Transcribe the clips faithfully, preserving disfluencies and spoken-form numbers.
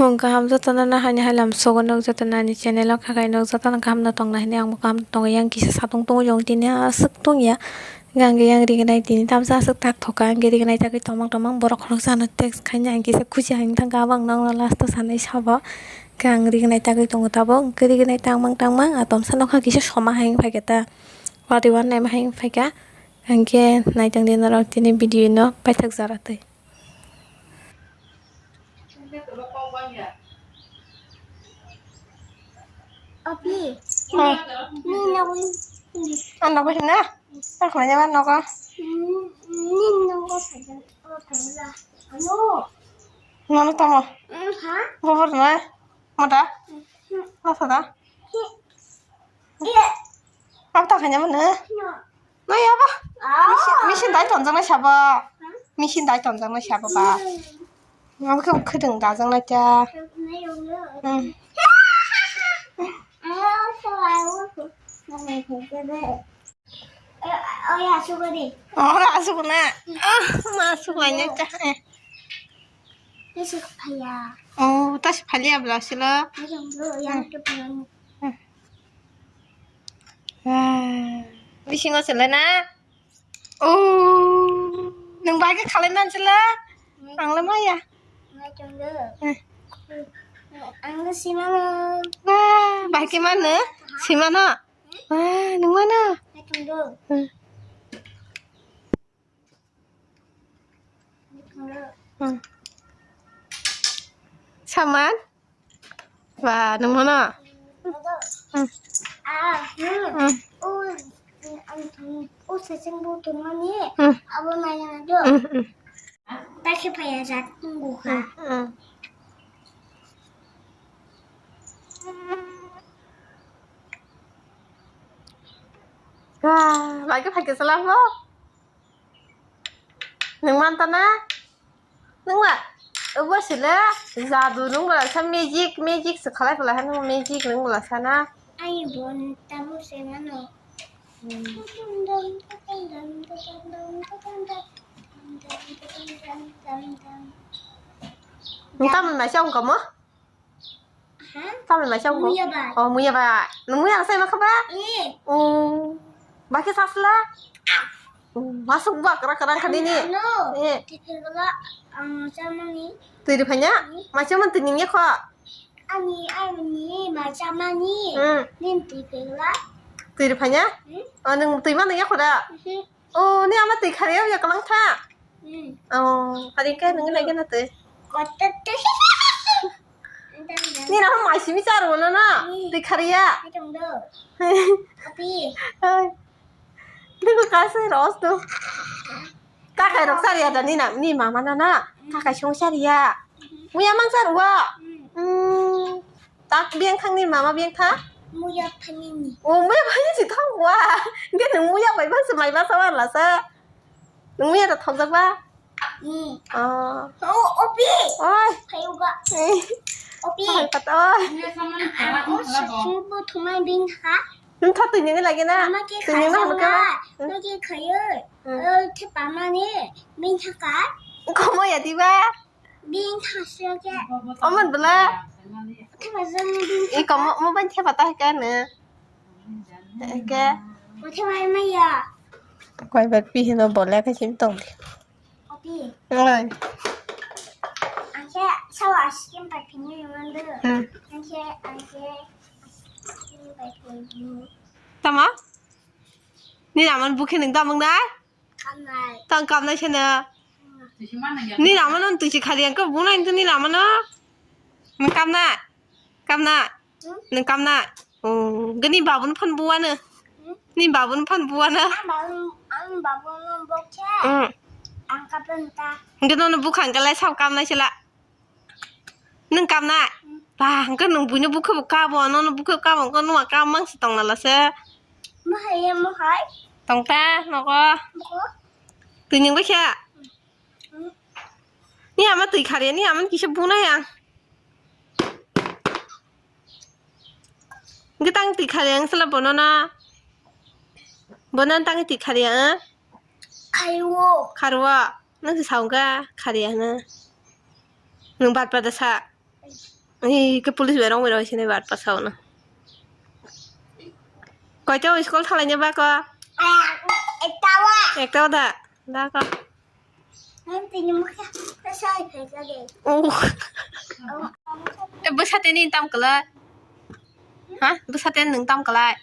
Mung kaham jotono no haini hailam sogo, nok jotono ani channel o khakai nok jotono kaham no tongna hini ang bo kaham tongo. Yang kisa satung tongo, yang tini aswk tongya. Hwnkhe ang khe yang rignai tini tamsa aswk tak thoka, ang khe rignai tagwi tongmang tongmang borok khoroksa no text khaina ang kisa khusi hai wngthang kha, abang nokno last o sanai sabo. Hwnkhe ang rignai tagwi tongo tabuk, hwnkhe rignai tangmang tangmang a tomsa nokha kisa soma hai wngphai kha ta. Wari wan naima hai wngphai kha. Hwnkhe naitong di norok tini video no paithak jora twi. Opi. Hmm. Ni nogwi. Ang nogwi hina? Ang khlai jaba nogo. Ni nogo phaida. O phaida. Ano. Nono tamo. Hmm, ha? Bobor na? Mata? Hmm. Mata da? Hi. Iya. Ang ta khaina mano? No. Nai abo. Ah. Misin, misin dai tonjaknai sabo. Misin dai tonjaknai sabo ba. Abo khe khwdwng dajaknai ta. Hmm. Oh, ya, sugar. Oh, asuk na. Ah, ma asuk lainai ta. Eh. Ni suk phaya. Oh, ta si phaliya bla sila. Ayang bro, yang tu phaya. Hmm. Ah, bisingo sele na? Oh, nwng bai khe khalai man sele? Ang le maya. Nai chong do. Eh. Ang le simano. Wah, bai khe mano? Simano? Wah, nwng mano? Nai chong do. Hmm. Hmm. Saman? Ba, nwng mano? Hmm. Ah, hmm. Hmm. O, ang, o seseng bo tongmani. Hmm. Abo nai na do. Hmm, hmm. Ta khe phaya jat tongkha. Hmm, hmm. Ba, bai khe phai khe salam bo. Nwng manta na? Nwng ma? Obo sile jadu nwng bwla sa magic, magic se khalai khalai ha nwng magic nwng bwla sa na? Ai bon tamo se mano. Hmm. Nwng tamo mai sa wngkha mo? Ha? Tamni mai chang bo? Muya bai. Oh, muya bai. Nung muya sai ma khaba? Eh. Oh. Ba khe sasla? Ah. Oh, masuk ba kara kara khani ni. Ano. Eh. Twi phegla ang chamani. Twi ri phanya? Eh. Ma chaman twi ning kho. Ani ani ma chamani. Hmm. Nin twi phegla. Twi ri phanya? Hmm? Oh, nung twi ma ning kho da? Hmm. Oh, ni ama twi khari ya kalang tha. Hmm. Oh, hari khe nung nai gana twi. Kotte te. Ni na mai simi char wono na. Hmm. Twi khari ya. Hai tong do. Api. Hai. Ni ko ka sai ros do. Ka kai rok char ya da ni na, ni mama na na. Ka kai song char ya. Hmm. Muya mang char wa. Hmm. Hmm. Tak biyang thang ni mama biyang tha? Muya phani ni. Oh, muya phani si thang wa. Ge nung muya bai bang se mai ba sa wa la sa. Nung muya da thok jak ba? Ni. Oh. Oh, opi. Oi. Phayu ga. Eh. Opi. Oi, pat oi. Ang o sasung bu thumai bing kha. Nung thot twi nini lagi na? Mama ke twi nini khayo na? Hmm. Mama ke khayo. Hmm. Eh, the pama ni bing kha ka? Komo ya di ba? Bini thangsi khe. Omo bwla. Thema jani bini. I komo mo ban theba ta khe ne. Ke. Mo thema maya. Koi bar pi hino bole khe sim tong. Opi. Oi. Ang khe sawa skin pai phini mando. Hmm. Ang khe, ang khe skin pai phini. Tama? Ni naman bukhe nung tamang dai? Kamnai. Tang kamnai sana. Ni lama no twi si khali ang ko bunai tu ni lama no. Nung kamna. Kamna. Hmm? Nung kamna. Oh, gani babu no phan buana. Hmm? Ni babu no phan buana. Ang babu, ang babu no bokhe. Hmm. Ang kapan ta. Gano no bukhang kalai sab kamnai sila. Nung kamna? Ba, hwnkhe nung buino bukhubo kabo, nono bukhubo kabo, hwnkhe numa kam mang si tong lala se. Mohai, mohai. Tong ta, nogo. Nogo. Twi nung bai khe? Hmm. Ni ama twi khari, ni ama kisa bunai ang. Hwnkhe tang twi khari ang sala bono na. Bono tang twi khari ang. Khaiwo. Kharwo. Nung si saung kha khari ang na. Nung bat bat sa. Ei ke police berong berong sini bat pasao na. Koito school thalai ne ba ko? Ekta wa. Ekta da. Da ko. Nanti ni mukha. Pasai phaikha de. Oh. Oh. Eh, bwsate ni tam kwlai? Ha? Bwsate nwng tam kwlai?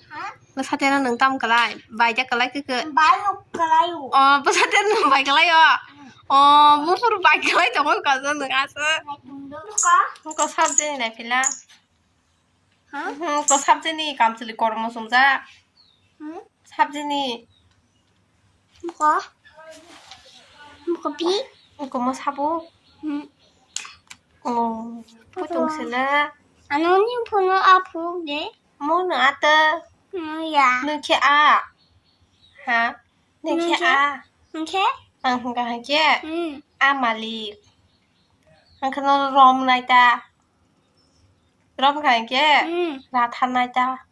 Ha? Bwsate no nwng tam kwlai? Bai ja kwlai khe khe. Bai no kwlai o. Oh, bwsate nwng bai kwlai o. Oh, buphuru bai kwlai tongoi kaisa nwng asa. Bai tong do ka? Ko sabjini nai phila. Ha? Hmm, ko sabjini kamchwlwi kormo sumjak. Hmm? Sabjini. Mukha. Mukha pi. Mukha mo sabo. Hmm. Oh, putung sila. Ano ni phono aphuk de. Mo no ata. Hmm, ya. Nung khe a. Ha? Nung khe a. Nung khe? Ang hingka hingke. Hmm. A malik. Ang khe no rom nai ta. Rom kha hingke. Hmm. Rathar nai ta.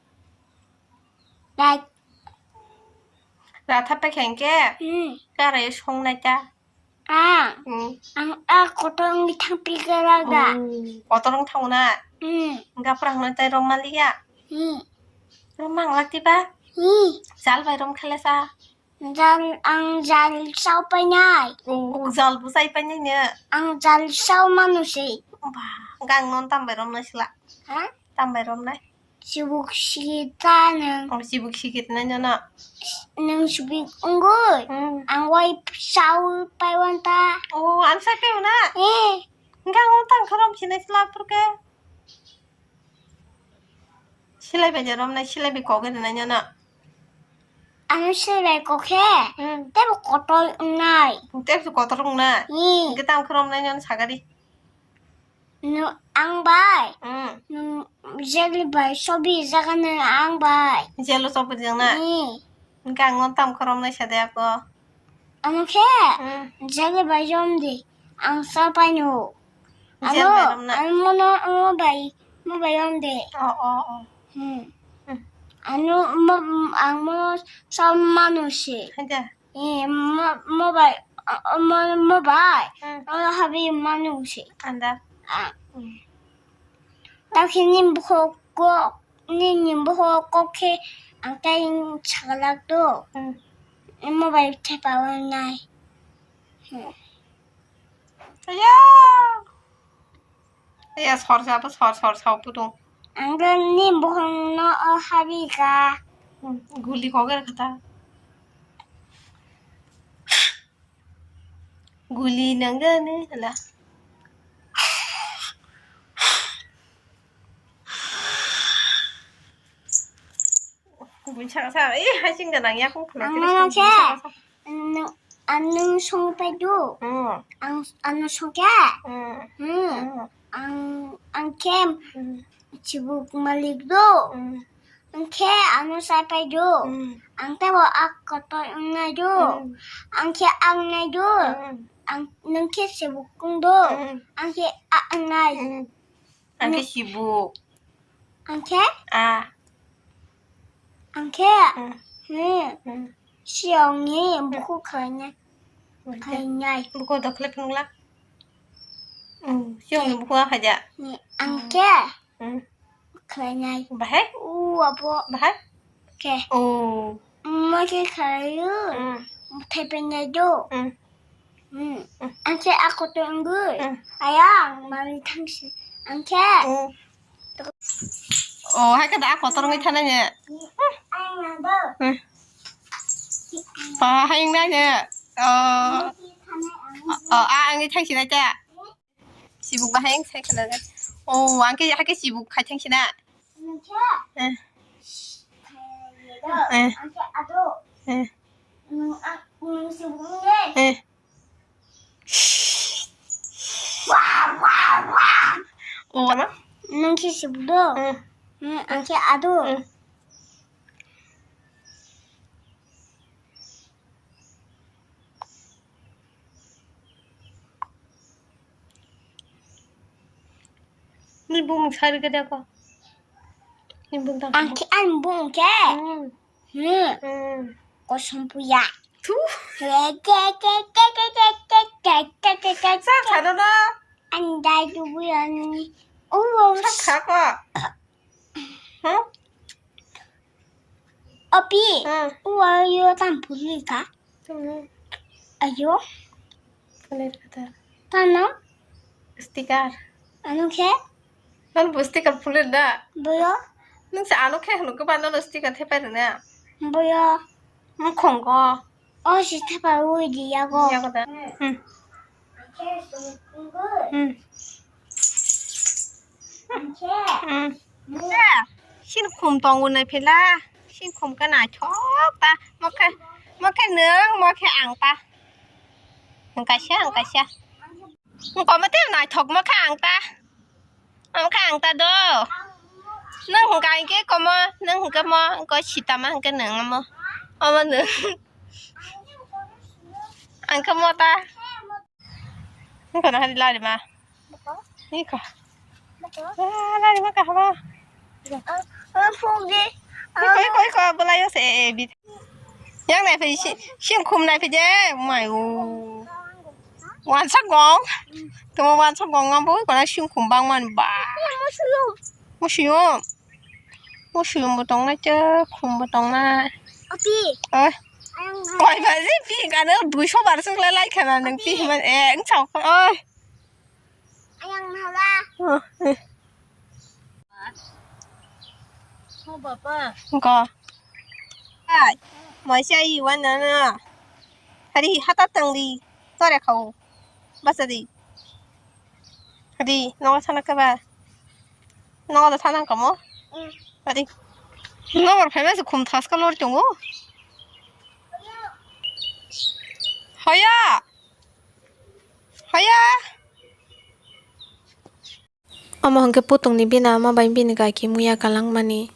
Rai. Rathar ta kha hingke. Hmm. Karai song nai ta. Ah, hmm. Ang a kotor wngwi thangphi kwlak da. Oh, kotor wng thango na? Hmm. Hingke aphuru ang no tei rom maliya? Hmm. Rom manglak tiba? Hmm. Jal bai rom khelesa? Jal, ang jal chao painai. Oh, jal bo chai painai ne? Ang jal chao manu se. Ba, hingke ang no tam bai rom nai sila? Ha? Tam bai rom nai? Chibuk sikit ta nwng. Oh, chibuk sikit nai nono. Nwng chibuk wngwi. Hmm. Ang wai sawi paiwan ta. Oh, ang sai paiwan na? Eh. Hingke ang tang khe rom sinai sila purke. Silai bai je rom nai, silai bai kok rinai nono. Ang silai bai kok khe. Hmm. Tebo kotor wngnai. Tebo kotor wngnai. Hmm. Hingke tang khe rom nai nono sagari. No, ang bai. Hmm. Nwng jeli bai sobi jaga nwng ang bai. Jelo sobi jang na? Hmm. Hingke ang no tam khoromnai sa de ako. Ano khe? Hmm. Jeli bai jom di. Ang sa pai no. Jel bai rom na? Ano mono, ano bai, mo bai jom di. Oh, oh, oh. Hmm. Hmm. Ano mo, ang mo sa manu si. Hai da. Eh, mo-, mobile, ah, mo-, mobile. Hmm. Ano habi manu si. Anda. Ah. Hmm. Takhe ni bukhuk ko, ni, ni bukhuk ko khe ang tai chagalak do. Hmm. Mobile thepa nai. Hmm. Aya. Aya, sor sa, sor, sor, sor, putung. Ang ni bukhuk no, o habi ka. Hmm, guli koger kata. Guli nangani hala. Guli saka saka, eh, hai sing ganang ya, kung pula. Ang kiri no sing khe, saka saka. Ano, ano song pai do. Hmm. Ang, ano song khe. Hmm. Hmm. Hmm. Ang, ang khe. Hmm. Chibuk malik do. Hmm. Ang khe ano sai pai do. Hmm. Ang tebo ak kotor wngnai do. Hmm. Ang khe ang nai do. Hmm. Ang, nung khe chibuk wng do. Hmm. Ang khe a wngnai. Hmm. Ang khe chibuk. Ang khe? A. Ang khe? Hmm. Hmm. Hmm. Siyong ni bukhuk khainai. Hmm. Khainai. Bukhuk dokhle phunukla. Hmm. Siyong ni bukhuk khaja. Ni ang khe? Hmm. Khlainai. Bahai? U abo. Bahai? Khe. Oh. Mo khe khlaio. Mm. Thaipenai do. Mm. Mm. Mm. Ang khe ako tongwi. Mm. Ayang mani thangsi. Ang khe. Mm. Oh, hai kada ako tongwi thanai ne. Ayang na do. Mm. Pa hai na ne. Oh. Mo khe thanai ang. Oh, a ang thangsi na ta. Sibuk bahai wng sai khna. Oh, ang khe, hakhe sibuk khai thang sina. Nungkhe? Eh. Eh. Ang khe ado. Eh. Nung, ang, nung sibuk nung ye. Eh. Oh, ano? Nung khe sibuk do. Eh. Hmm, ang khe ado. Eh. Ni bumung sari gede ko. Ni bumung tang. Ang ki an bumung ke. Hmm. Hmm. Hmm. Kosong puya. Tu. Ke, ke, ke. Sa, sa, no, no. Ang dai dubu ani. Oh, wow. Thak thak o. Hmm? Opi. Hmm. Uwa yo tam puli ka. Hmm. Ayo. Puli ka ta. Tano? Sticker. Ano khe? Nang bo sticker puli da? Boyo. Nang sa ano khe hwnwi kwbangno sticker thepai rwna? Boyo. Mukhungo. O si thepai ui di yago. Yago da. Hmm. Hmm. Hmm. Sini khum tongo nai phela. Sini khum ka naithok ta. Mokhe, mokhe nwng, mokhe ang ta. Ang kaisa, ang kaisa. Ang komo te naithok mokhe ang ta. Ang kha ang ta do. Nwng hwnkha hinkhe komo, nwng hwnkhe mo, ko sitama hwnkhe nwng omo. Omo nwng. Ang khe mo ta. Wngkha na hari lari ma. Iko. Ah, lari ma kahaba. Iko, iko, iko, bwlai o se, e, e, bit. Yang nai phai si, singkhum nai phai de, mai o. Wansa gong. Tamo wansa gong abo, kona singkhum bang man ba. Musuyo. Musuyo bo tong nai te, khum bo tong nai. Oti. Eh. Ayang nai. Koi ba je pi gano duiso bar sung lai lai khana nang pi man, eh, ang chao kho, oi. Ayang nala. Oh, eh. Ko. Ai, maisa i wan na na. Hari hata tang di. Tore khao. Basa di. Hari, no sana ka ba. No da sana ka mo. Hari. No bar phai ma se khum thas ka lor tongo. Hoya. Hoya. Omo hwnkhe putungni bini ama bai bini kaki muya kalangmani.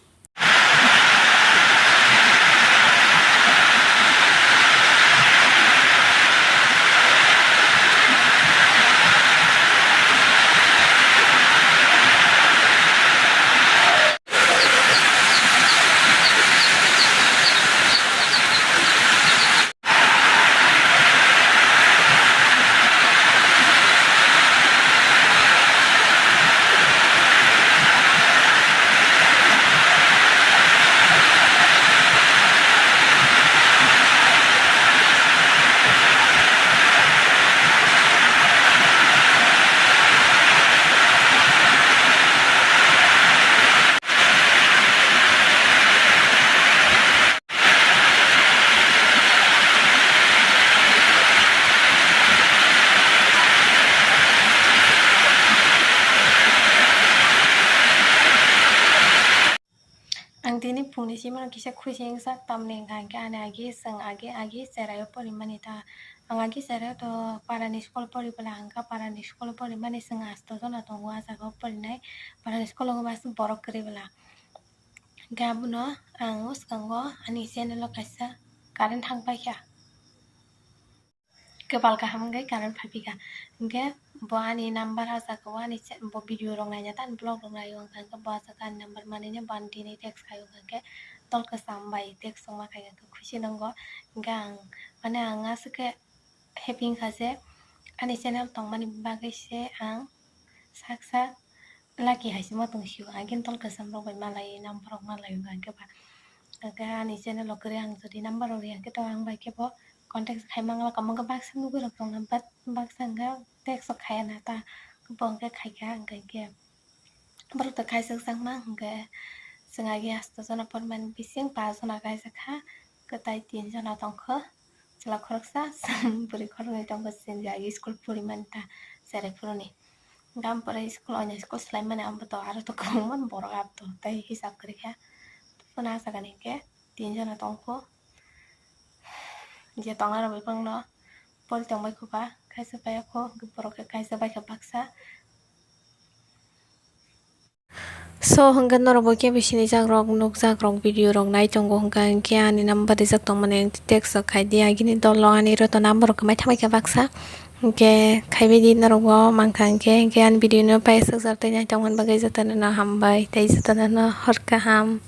Ang tini phungni simano kisa khusi wngjak, tamni hwnkha hwnkhe ani agi chwng agi agi cheraio porimani ta. Ang agi cheraio to parani school poribwla hwnkha, parani school porimani chwng asto jona tongo ah jagao porinai, parani school o aswk borok kwrwi bwla. Hwnkhe abono ang o swkango ani channel o kaisa current thang paikha. Kwpal kaham wngkhe current phaiphikha. Hwnkhe bo ani number ah jagao ani cha-, bo video rok naina ta ani vlog rok naio wngkha hwnkhe bo ah jaga ani number manwi no bo ani tini text khaio hwnkhe tol kwcham bai text wngma khaikha hwnkhe khusi nwngo. Hwnkhe ang mane ang aswk khe happy wngkha je ani channel tongmani bagwi se ang sak sak lucky hai se ma tong sio, agini tol kwcham rok bai malai, number rok malai wngkha hwnkhe ba. Hwnkhe ani channel o kwrwi ang jodi number rok riya hwnkhe to ang bai khe bo contact khai mangla, kwbangma baksa nugwi rok tongna, but baksa hwnkhe text o khaya na ta, bo hwnkhe khaikha hwnkhe borok to khaisajak ma hwnkhe chwng agi asto jona pormani bising pas jona kaijak kha, kwtai tin jona tongkho. Chwla khoroksa, bwrwi khoroknwi tongkha, chini agi school porimani ta cherai phuruni. Hwnkhe ang pore school, oino school swlaimani, abo to aro to kwbangma borok abo to tei hisab kwrwi kha. Phano ah jaga ni hwnkhe tin jona tongkho. Je tongnai rok bai phano pori tongbai kho ba, kaisa bai kho, borok khe kaisa bai kha baksa. So, hwnkhe norok bo kebo sinijak rok, nukjak rok, video rok nai tongo hwnkha, hwnkhe ani number rijak tongmani text rok khai di, agini dolo ani oro to number rok kwmai thamai kha baksa, hwnkhe khaibai di norok bo mankha, hwnkhe, hwnkhe ani video no paisajak tei nai tongmani bagwi jotono no hambai tei jotono no hor kaham.